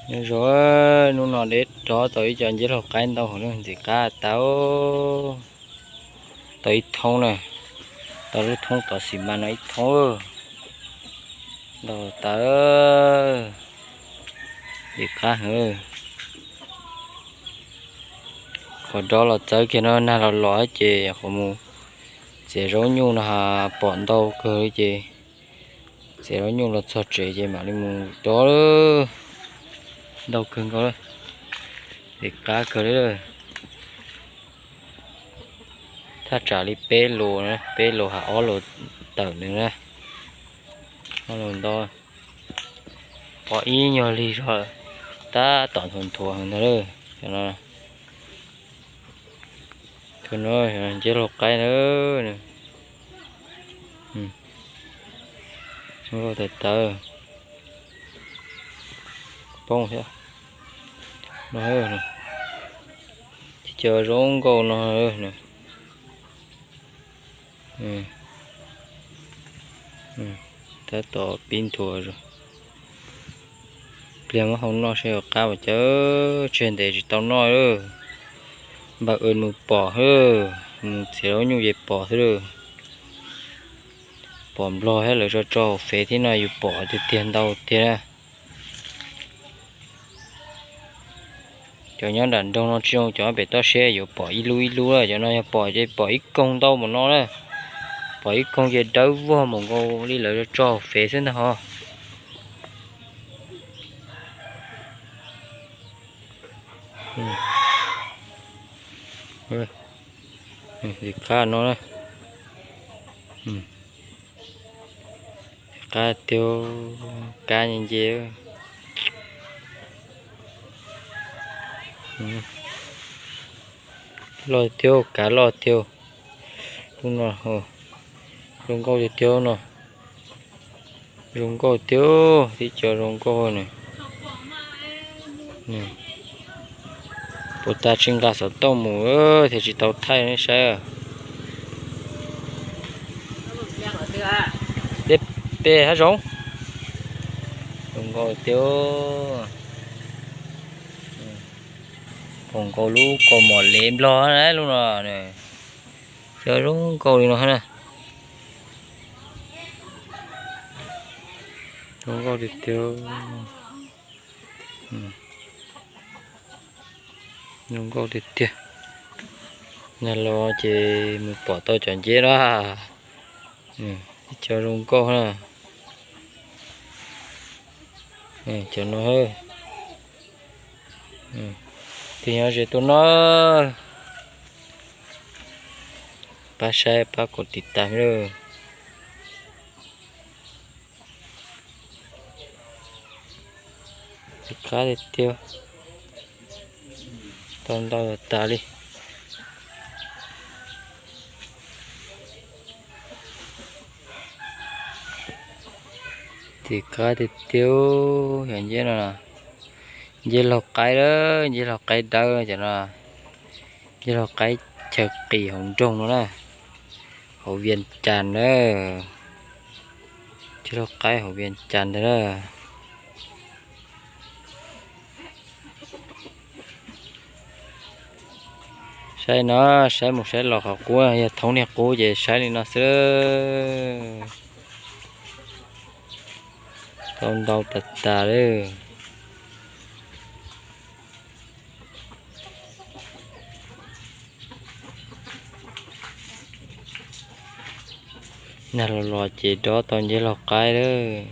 Nyob zoo, hnub no deb rov tau ib co nceb laug qaib ntau heev na, ntxim qab tas. Tau ib thoob na, tau lub thoob tom xis mas no ib thoob. Ntau tas, ntxim qab heev. Qhov dob los txawv kiag no, nag los los ces qhov mus txiav zaub nyuj no pom ntau kawg li ces txiav zaub nyuj los txog tsev ces mam li mus dob. Ntau kawg nkaus, ntxim qab kawg li. Thaj tsam li peb lus na, peb lus ha ob lus tawm nws na. Ob lus ntau, pom ib nyuag lig zog, tab tom nthuav nthuav heev ntag lawm. Tus no nceb laug qaib na, zoo nkauj tas tas. Poob thiab no, tib co zoo nkauj no. Tab tom pib nthuav. Pliag muab hau noj saib yuav qab puas cawv, tseg ntev tsis tau noj. Npawg Wb mus pom xwb, mus txiav zaub nyuj ces pom xwb lawm. Pom nplog thiab lawv tso tso hauv Fev thiab no yus pom tiag tiag ntau tiag na. Cov nyob nram nroog no tsis zoo, cov pem toj siab yuav pom ib lub ib lub lawm, cov no yog pom ces pom ib koog ntau npaum no na. Pom ib koog ces dawb vog npaum nkaus li lawv tso hauv Fev xwb ntag hos. Ntxim qab no na. Qab tiag, kab nce nce. Loj tiag, kav loj tiag. Lub no zoo nkauj tiag tiag no. Zoo nkauj tiag, tib co zoo nkauj na. Puas tas tsis nqa xov tooj mus thiaj tsis tau thaij nej saib. Deb pem hav zoov. Zoo nkauj tiag. Zoo nkauj lub kaus mom lev nplog na lub no. Cov zoo nkauj li no na. Zoo nkauj tiag tiag. Zoo nkauj tiag tiag. Nag los ces mus pom tau cov nceb na. Ib co zoo nkauj na. Cov no, tig nyob ze tuaj no. Pab saib pab kom tiv tas lawm. Ntxim qab tiag tiag. Tau ntau tas tas li. Ntxim qab tiag tiag. Cov nceb no, nceb laug qaib, nceb laug qaib dawb cov no. Nceb laug qaib chaw qis hauv nroog no na. Hauv Vias Cas na. Nceb laug qaib hauv Vias Cas ntag na. Saib no, saib mus saib los qhov qub, yog thoob niag qub ces saib li no xwb. Tau ntau tas tas lawm. Nag los los ces dob tau nceb laug qaib lawm.